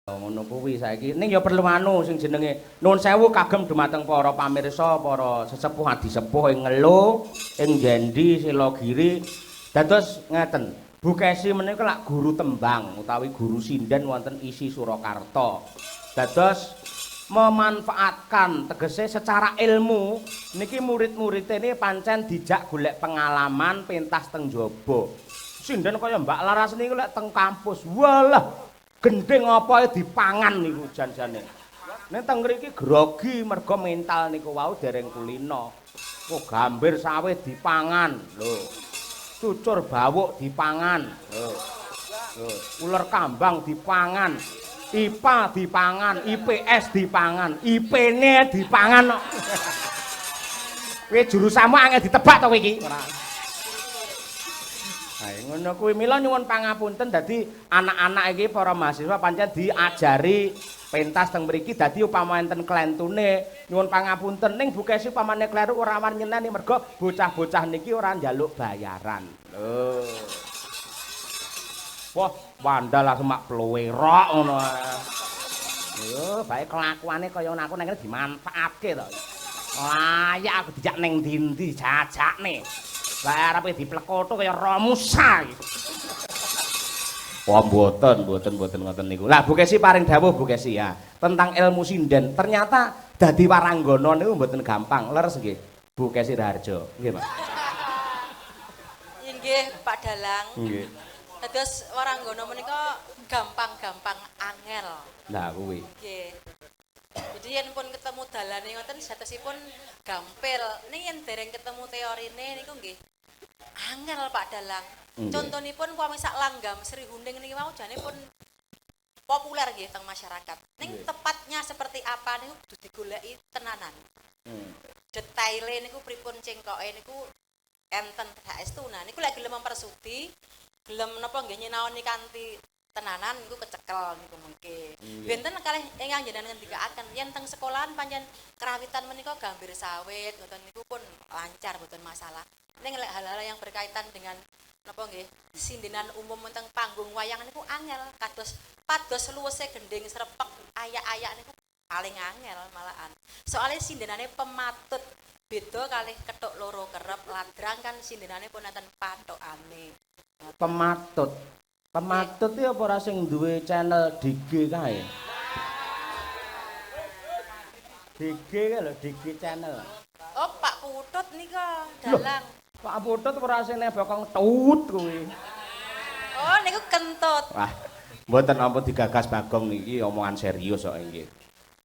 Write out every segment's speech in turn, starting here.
Ngono kuwi saiki. Ning ya perlu anu sing jenenge nuwun sewu kagem dumateng para pamirsa, para sesepuh adi sepuh ing Ngelo, ing Jendi, Selogiri. Dados ngeten, Bu Kesi menika lak guru tembang utawi guru sinden wonten ISI Surakarta. Dados memanfaatkan tegese secara ilmu niki murid-muride ini pancen dijak golek pengalaman pentas teng jaba. Sinden kaya Mbak Laras niku lek teng kampus, walah, gendhing apa dipangan niku jan-jane. Ning teng ngriki grogi mergo mental niku wau dereng kulino. Oh, gambir sawit dipangan lho. Cucur bawuk dipangan lho. Lho, uler kambang dipangan. IPA dipangan, IPS dipangan, IP-ne dipangan kok. Kowe jurusanmu angel ditebak to kowe iki? Ora. Ha, ngono kuwi mila nyuwun pangapunten, dadi anak-anak iki, para mahasiswa, pancen diajari pentas teng mriki, dadi upama enten klentune nyuwun pangapunten. Ning Bu Kesi upamane kleru ora wani nyeneni, mergo bocah-bocah niki ora njaluk bayaran. Lho. Wah, wandal langsung mak plowerok ngono ae. Yo, bae kelakuane kaya ngono, aku nang kene dimanfaatke to. Layak aku dijak ning ndi-ndi jajakne. Lah, arepe diplekoto kaya Romusa iki. Wah, mboten, mboten, mboten ngoten niku. Lah, Bu Kesi paring dawuh, Bu Kesi, ya, tentang ilmu sinden. Ternyata dadi waranggana niku mboten gampang. Leres nggih, Bu Kesi Raharjo. Nggih, Pak. Inggih, Pak Dalang. Nggih. Dados waranggana menika gampang-gampang angel. Lah, kuwi. Nggih. Jadi yen pun ketemu dalane ngoten jatosipun gampil. Ning yen dereng ketemu teorine niku nggih angel, Pak Dalang. Contonipun upami sak langgam Sri Huning niki mau jane pun populer nggih teng masyarakat. Ning tepatnya seperti apa niku kudu digoleki tenanan. Detaile niku pripun, cengkoke niku enten saestu. Nah, niku lek gelem mempersudi, gelem napa nggih nyinaoni kanthi tenanan niku kecekel niku mengke. Benten kalih ingkang jenengan ngendikaaken, yen teng sekolahan pancen karawitan menika gambir sawit ngoten niku pun lancar, mboten masalah. Ning lek hal-hal yang berkaitan dengan napa nggih sindenan umum teng panggung wayang niku angel, kados pados luwese gending srepek ayak-ayak niku paling angel malahan. Soalnya sindenane pematut, beda kalih kethuk loro kerep, ladrang kan sindenane pun enten pathokane. Pematut. Pematut iki apa ora sing duwe channel DG kae? DG kae lho, DG channel. Oh, Pak Putut nika dalang. Pak Putut ora sing bokong tut kuwi? Oh, niku kentut. Wah, mboten, ampun digagas Bagong, niki omongan serius kok nggih.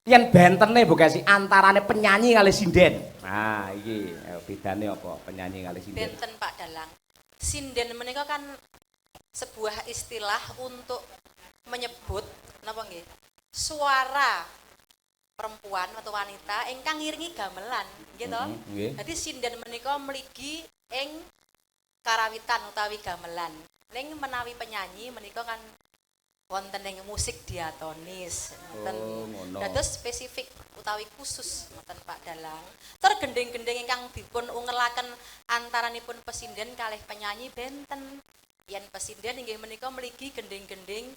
Yen bentene, Bu Kesi, antarane penyanyi kali sinden. Nah, iki ayo, bedane apa penyanyi kali sinden? Benten, Pak Dalang. Sinden menika kan sebuah istilah untuk menyebut napa nggih? Suara perempuan atau wanita ingkang ngiringi gamelan, nggih to? Nggih. Dadi sinden menika mligi ing karawitan utawi gamelan. Ning menawi penyanyi menika kan wonten ing musik diatonis, ngoten. Oh, ngono. Dados spesifik utawi khusus ngoten, Pak Dalang. Tur gending-gending ingkang dipun ungelaken antaranipun pesinden kalih penyanyi benten. Yen pesinden inggih menika mligi gending-gending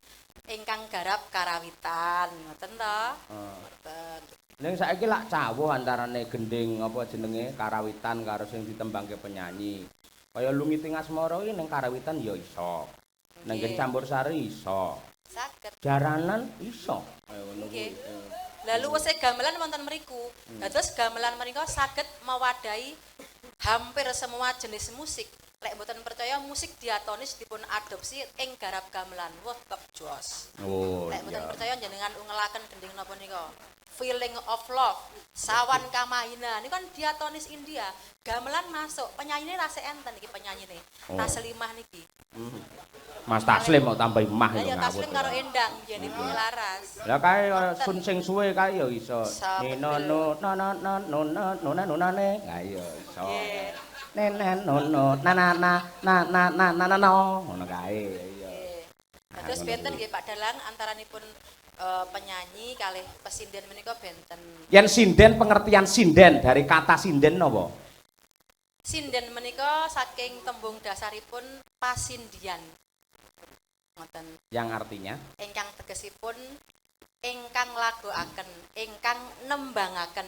ingkang garap karawitan, ngoten to? Heeh. Ngoten. Ning saiki lak cawuh antarane gending apa jenenge karawitan karo sing ditembangke penyanyi. Kaya Lungiting Asmara iki ning karawitan ya iso. Nang campur sari iso. Saged. Jaranan iso. Kaya ngono kuwi. Lalu luwese gamelan wonten mriku. Dados gamelan menika saged mewadahi hampir semua jenis musik. Lek mboten percaya, musik diatonis dipun adopsi ing garap gamelan. Wah, tetep jos. Lek mboten percaya, jenengan ungelaken gending napa nika? Feeling of Love, Sawan Kamahina. Ini kan diatonis India. Gamelan masuk, penyanyine rase enten iki penyanyine. Taslimah niki. Mas Taslim mau tambahi mah. Lah ya ya ngawur. Taslim karo Endang yen Ibu Laras. Lah, kae sun sing suwe kae ya iso. Iso, Nino betul. No no no no no no no na no na ne. Lah iya iso. Nene no no na na na na na na na na no ngono kae. Iya. Nggih. Ah, Terus ngono benten kuwi. nggih, Pak Dalang, antaranipun penyanyi kalih pesinden menika benten. Yen sinden, pengertian sinden dari kata sinden napa? Sinden menika saking tembung dasaripun pasindian. Ngoten. Yang artinya? Ingkang tegesipun Ingkang lagokaken, ingkang nembangaken.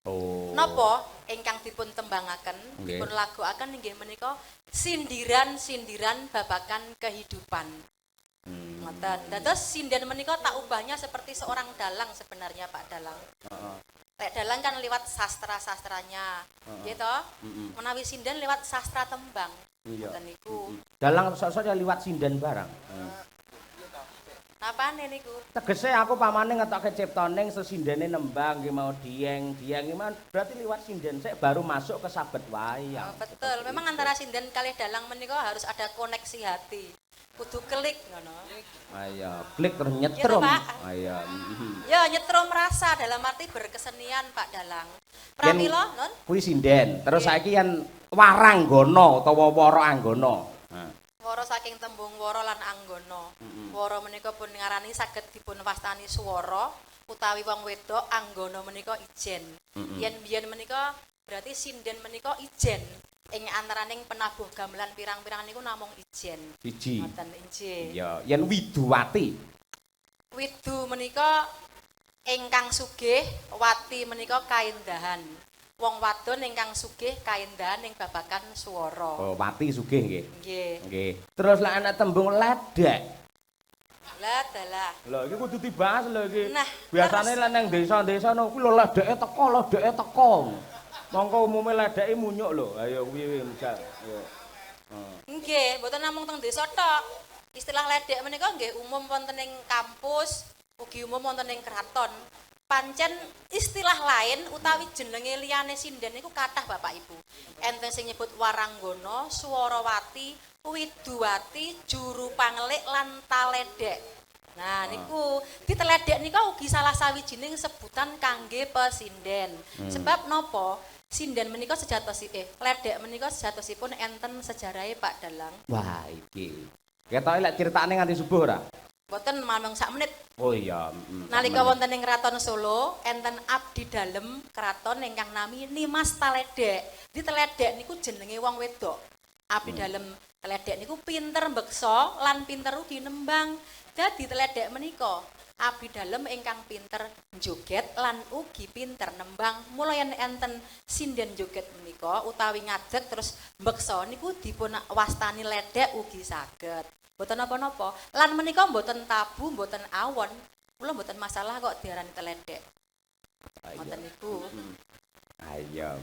Oh. Napa ingkang dipun tembangaken, dipun lagokaken inggih menika sindiran-sindiran babagan kehidupan. Ngoten. Dados sinden menika tak ubahnya seperti seorang dalang sebenarnya, Pak Dalang. Lek dalang kan lewat sastra-sastranya, gitu. Menawi sinden lewat sastra tembang. Ngoten niku. Dalang sok-sok ya liwat sinden barang. Napane niku? Tegese aku pamane ngetokke ciptane sesindene nembang nggih mau dieng, dieng iki berarti liwat sinden sik baru masuk ke sabet wayang. Oh, betul. Memang antara sinden kalih dalang menika harus ada koneksi hati. Kudu klik ngono. Ayo, klik terus nyetrum. Gitu, Pak. Ayo. Ya nyetrum rasa dalam arti berkesenian, Pak Dalang. Pramila, Non? Kuwi sinden. Terus saiki yen waranggana utawa wara anggana. Nah. Wara saking tembung wara lan anggana. Wara menika pun ngarani saged dipun wastani swara utawi wong wedok, anggana menika ijen. Yen biyen menika berarti sinden menika ijen. Ing antaraning penabuh gamelan pirang-pirang niku namung ijen. Siji. Ngoten injih. Iya, yen widuwati. Widu menika ingkang sugih, wati menika kaendahan. Wong wadon ingkang sugih kaendahan ing babagan swara. Oh, wati sugih nggih. Nggih. Nggih. Terus lek ana tembung ledek. Lah dalah. Lho iki kudu dibahas lho iki. Nah, biasane lek nang desa-desa no kuwi lho ledeke teko, ledeke teko. Mongko umume ledeke munyuk lho. Ayo kuwi misal. Ayo. Nggih, mboten namung teng desa tok. Istilah ledek menika nggih umum wonten ing kampus, ugi umum wonten ing kraton. Pancen istilah lain utawi jenenge liyane sinden niku kathah, Bapak Ibu. Enten sing nyebut waranggana, swarawati, widuwati, juru panglik lan taledek. Nah, niku diteledek nika ugi salah sawijining sebutan kangge pesinden. Sebab napa? Sinden menika sejatosi ledek menika sejatosipun enten sejarahe, Pak Dalang. Wah, iki. Ketoke lek critakne nganti subuh ora? Mboten, namung sak menit. Oh iya. Nalika wonten ing Kraton Solo, enten abdi dalem kraton ingkang nami Nimas Taledek. Di Teledek niku jenenge wong wedok. Abdi dalem Teledek niku pinter mbeksa lan pinter ugi nembang. Dadi Teledek menika abdi dalem ingkang pinter joget lan ugi pinter nembang. Mula yen enten sinden joget menika utawi ngadeg terus mbeksa niku dipun wastani ledek ugi saged. Mboten napa-napa. Lan menika mboten tabu, mboten awon. Kula mboten masalah kok diarani teledek. Ngoten niku. Ayo,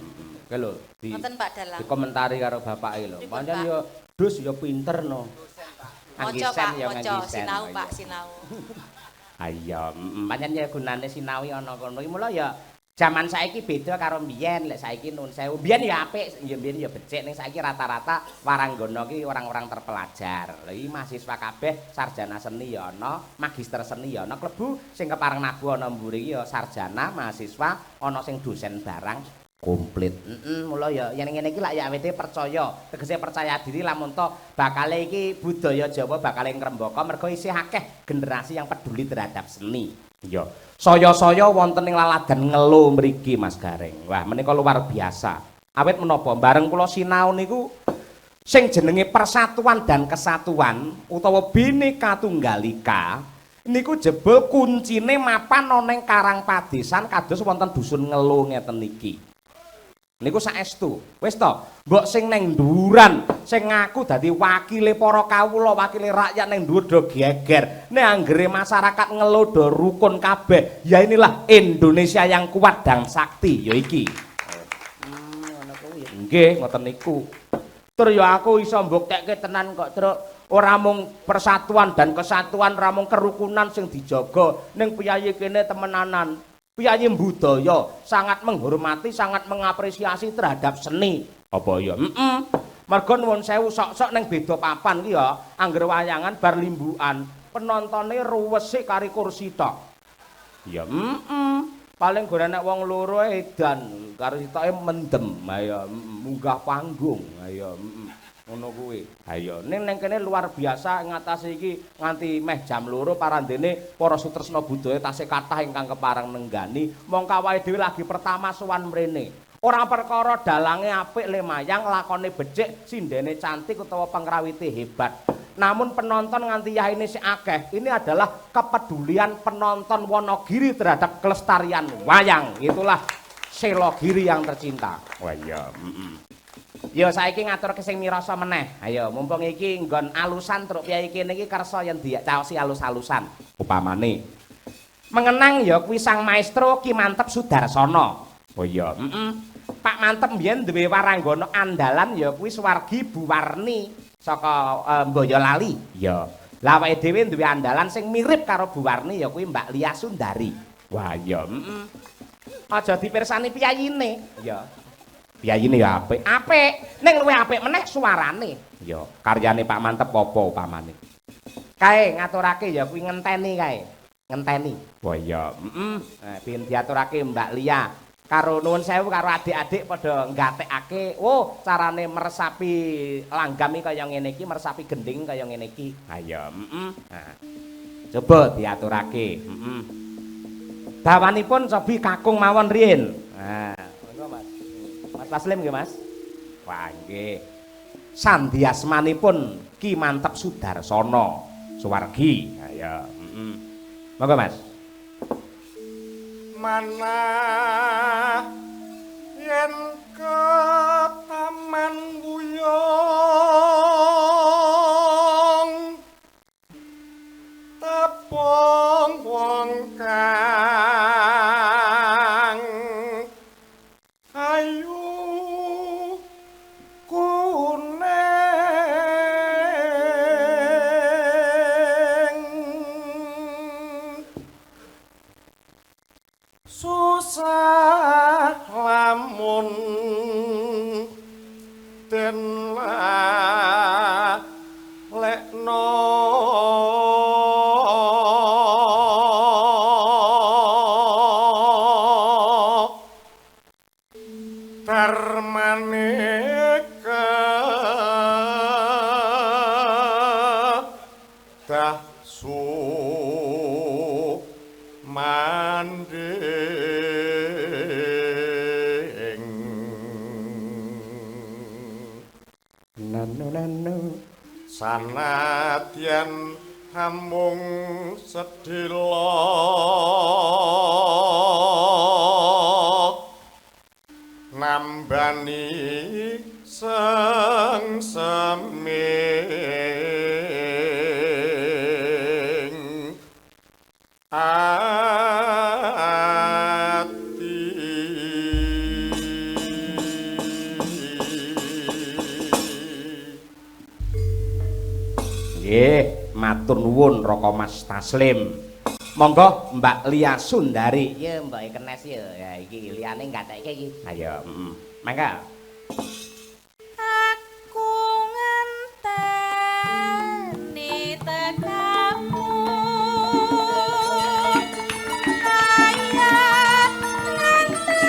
Ki lho di Ngoten, Pak Dalang. Dikomentari karo bapake lho. Pripun, Pancen Pak? yo dus yo pinter no. Maca, Pak, ya maca, nganggi sen. Sinau, Pak, sinau. Ayo, pancen ya gunane sinau ana kono iki. Mula ya jaman saiki beda karo mbiyen. Lek saiki nun sewu, mbiyen ya apik, ya mbiyen ya becik, ning saiki rata-rata waranggana ki orang-orang terpelajar. Lha iki mahasiswa kabeh, sarjana seni ya ana, magister seni ya ana, klebu sing kepareng nabuh ana mburi iki ya sarjana, mahasiswa, ana sing dosen barang komplit. Mula ya yen ngene iki lak ya awete percaya, tegese percaya diri lamun to bakale iki budaya Jawa bakale ngrembaka mergo isih akeh generasi yang peduli terhadap seni. Iya. Saya-saya wonten ing laladan Ngelo mriki, Mas Gareng. Wah, menika luar biasa. Awit menapa bareng kula sinau niku sing jenenge persatuan dan kesatuan utawa Bhinneka Tunggal Ika niku jebul kuncine mapan ana ing Karang Padesan kados wonten dusun Ngelo ngeten iki. Niku saestu. Wis to, mbok sing neng nduwuran, sing ngaku dadi wakile para kawula, wakile rakyat neng dhuwur do geger. Nek anggere masyarakat Ngelo do rukun kabeh, ya inilah Indonesia yang kuat dan sakti ya iki. Ngono kuwi. Nggih, ngoten niku. Tur ya aku iso mbuktekke tenan kok, Truk. Ora mung persatuan dan kesatuan, ora mung kerukunan sing dijaga, ning piyayi kene temenanan. Piyayi budaya sangat menghormati, sangat mengapresiasi terhadap seni. Apa ya? Heeh. Mergo nuwun sewu sok-sok ning beda papan ki ya, angger wayangan bar limbukan, penontone ruwesik kari kursi tok. Ya, heeh. Paling gore nek wong loro edan, karo sitoke mendem, ayo munggah panggung, ayo ngono kuwi. Ayo ning ning kene luar biasa ngatasi iki nganti meh jam 2 parandene para sutresna budaya tasih kathah ingkang kepareng nenggani. Mongko awake dhewe lagi pertama sowan mrene. Ora perkara dalange apik le mayang, lakone becik, sindene cantik utawa pangrawite hebat. Namun penonton nganti yahene sik akeh. Ini adalah kepedulian penonton Wonogiri terhadap kelestarian wayang. Itulah Selogiri yang tercinta. Wah iya, Ya saiki ngaturke sing mirasa meneh. Ayo, mumpung iki nggon alusan truk piye kene iki kersa yen dicaosi alus-alusan. Upamane mengenang ya kuwi sang maestro Ki Manteb Sudarsono. Oh iya, Pak Manteb mbiyen duwe waranggana andalan ya kuwi Swargi Buwarni saka Boyolali. Iya. Lah awake dhewe duwe andalan sing mirip karo Buwarni ya kuwi Mbak Lia Sundari. Wah iya, Aja dipirsani piyayine. Iya. Piyayine ya apik. Apik, ning luwih apik meneh suarane. Iya, karyane Pak Manteb apa upamane? Kae ngaturake ya kuwi ngenteni kae. Ngenteni. Wah iya, Nah, ben diaturake Mbak Lia karo nuwun sewu karo adik-adik padha nggatekake, oh carane meresapi langgam iki kaya ngene iki, meresapi gending kaya ngene iki. Ha iya, Nah, coba diaturake. Dawanipun cobi kakung mawon riyin. Nah, monggo Mas. Mas Taslim nggih, Mas. Wah, nggih. Sandiasmanipun Ki Manteb Sudarsono Suwargi. Ha iya, Monggo Mas. Manah yen ke taman wuyung tepung wong kang ayu kuning susah lamun den lalekno darmane kedah sumanding. Nanu nanu Sanadyan amung sedhela nambani sengseming ati. Nggih, matur nuwun Raka Mas Taslim. Monggo Mbak Lia Sundari. Ya mbake kenes ya. Ya iki liyane gatekke iki. Ayo, Mangga. Aku ngenteni tekamu. Ayah ngenteni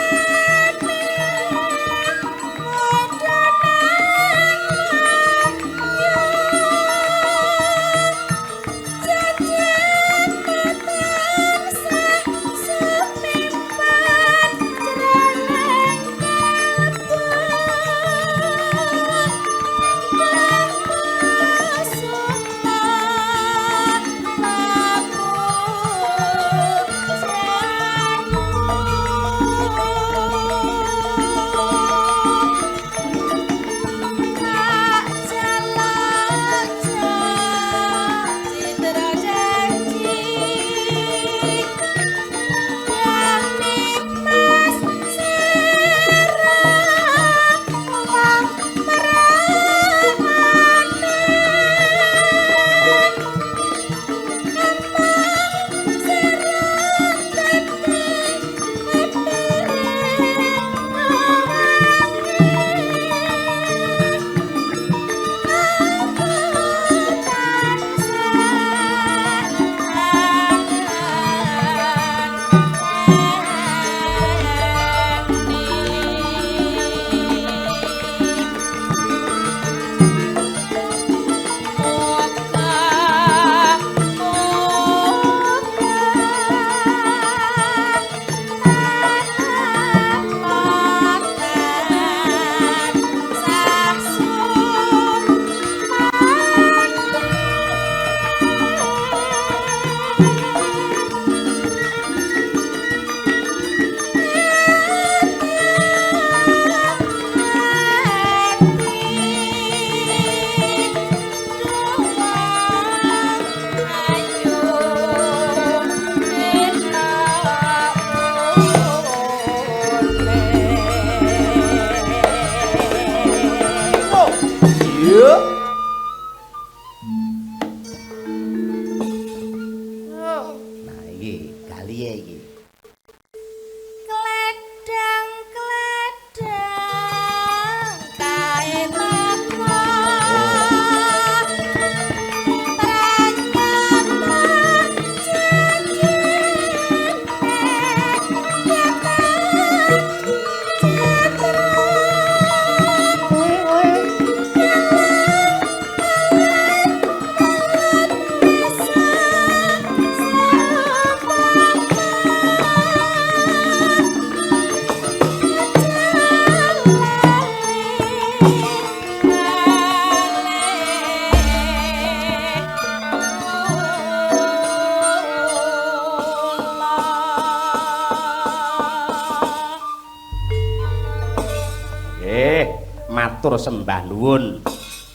Matur sembah nuwun.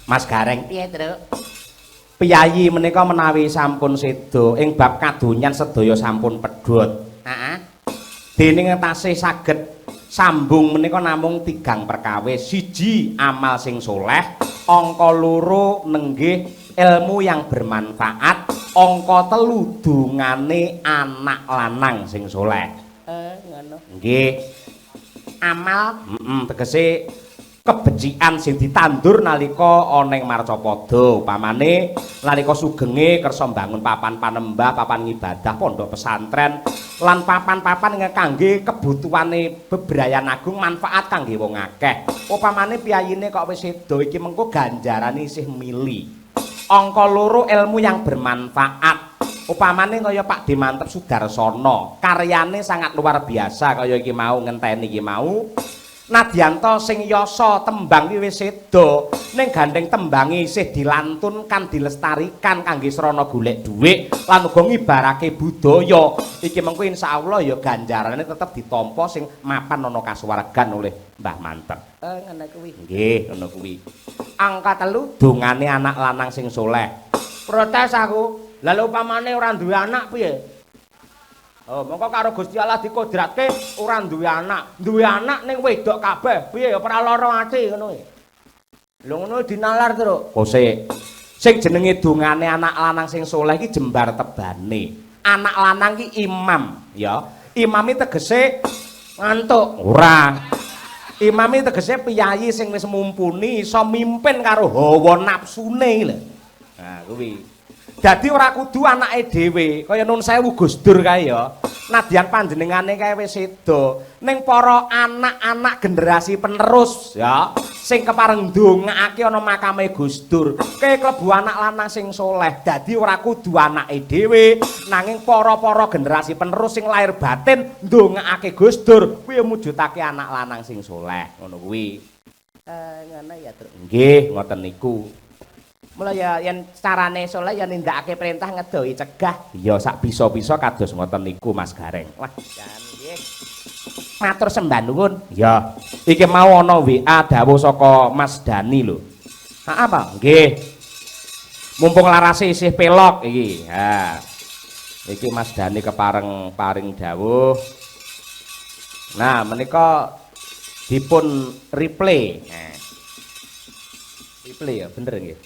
Mas Gareng piye, Truk? Piyayi menika menawi sampun seda ing bab kadonyan sedaya sampun pedhot. Heeh. Dening tasih saged sambung menika namung tigang perkawis. Siji, amal sing soleh, angka loro nenggih ilmu yang bermanfaat, angka telu dungane anak lanang sing soleh. Ngono. Nggih. Amal, tegese kebecikan sing ditandur nalika ana ing marcapada, upamane nalika sugenge kersa mbangun papan panembah, papan ngibadah, pondok pesantren lan papan-papan ingkang kangge kebutuhane bebrayan agung, manfaat kangge wong akeh. Upamane piyayine kok wis seda iki mengko ganjarane isih mili. Angka loro ilmu yang bermanfaat. Upamane kaya Pak Dimantep Sudarsono, karyane sangat luar biasa kaya iki mau ngenteni iki mau. Nadyanto sing yasa tembang ki wis seda, ning gandeng tembange isih dilantunkan, dilestarikan kangge srana golek dhuwit lan uga ngibarake budaya. Iki mengko insyaallah ya ganjarane tetep ditampa sing mapan ana kasuwargan oleh Mbah Manteb. Ngono kuwi. Nggih, ngono kuwi. Angka telu dongane anak lanang sing soleh. Protes aku. Lah lha upamane ora duwe anak piye? Oh, mongko karo Gusti Allah dikodratke ora duwe anak. Duwe anak ning wedok kabeh, piye ya ora lara ati ngono e. Lho ngono dinalar, Truk. Kosek. Sing jenenge dongane anak lanang sing soleh iki jembar tebane. Anak lanang ki imam, ya. Imam iki tegese ngantuk. Ora. Imam iki tegese piyayi sing wis mumpuni iso mimpin karo hawa nafsune lho. Nah, kuwi. Dadi ora kudu anake dhewe, kaya nun sewu Gus Dur kae ya. Nadyan panjenengane kae wis seda, ning para anak-anak generasi penerus ya, sing kepareng ndongakake ana makame Gus Dur, kae klebu anak lanang sing soleh. Dadi ora kudu anake dhewe, nanging para-para generasi penerus sing lahir batin ndongakake Gus Dur, kuwi mujudake anak lanang sing soleh, ngono kuwi. Ngono ya, Truk. Nggih, ngoten niku. Mula ya yen carane soleh ya nindakake perintah ngedohi cegah. Ya sak bisa-bisa kados ngoten niku Mas Gareng. Wah, jan nggih. Matur sembah nuwun. Ya, iki mau ana WA dawuh saka Mas Dani lho. Ha apa? Nggih. Mumpung larase isih pelok iki. Ha. Iki Mas Dani kepareng paring dawuh. Nah, menika dipun replay. Nah. Replay ya, bener nggih.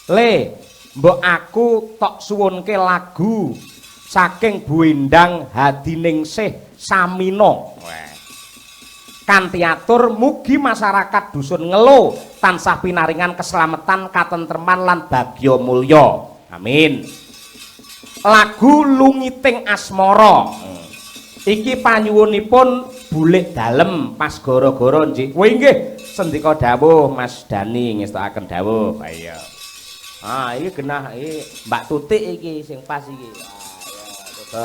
Le, mbok aku tok suwunke lagu saking Bu Endang Hadiningsih Samino. Weh. Kanthi atur mugi masyarakat dusun Ngelo tansah pinaringan keselamatan, katentreman lan bagya mulya. Amin. Lagu Lungiting Asmara. Iki panyuwunipun Bulik Dalem pas gara-gara nggih. Kowe nggih sendika dawuh Mas Dani ngestokaken dawuh. Ayo. Ah, iki genah iki Mbak Tutik iki sing pas iki. Ah, ya, coba.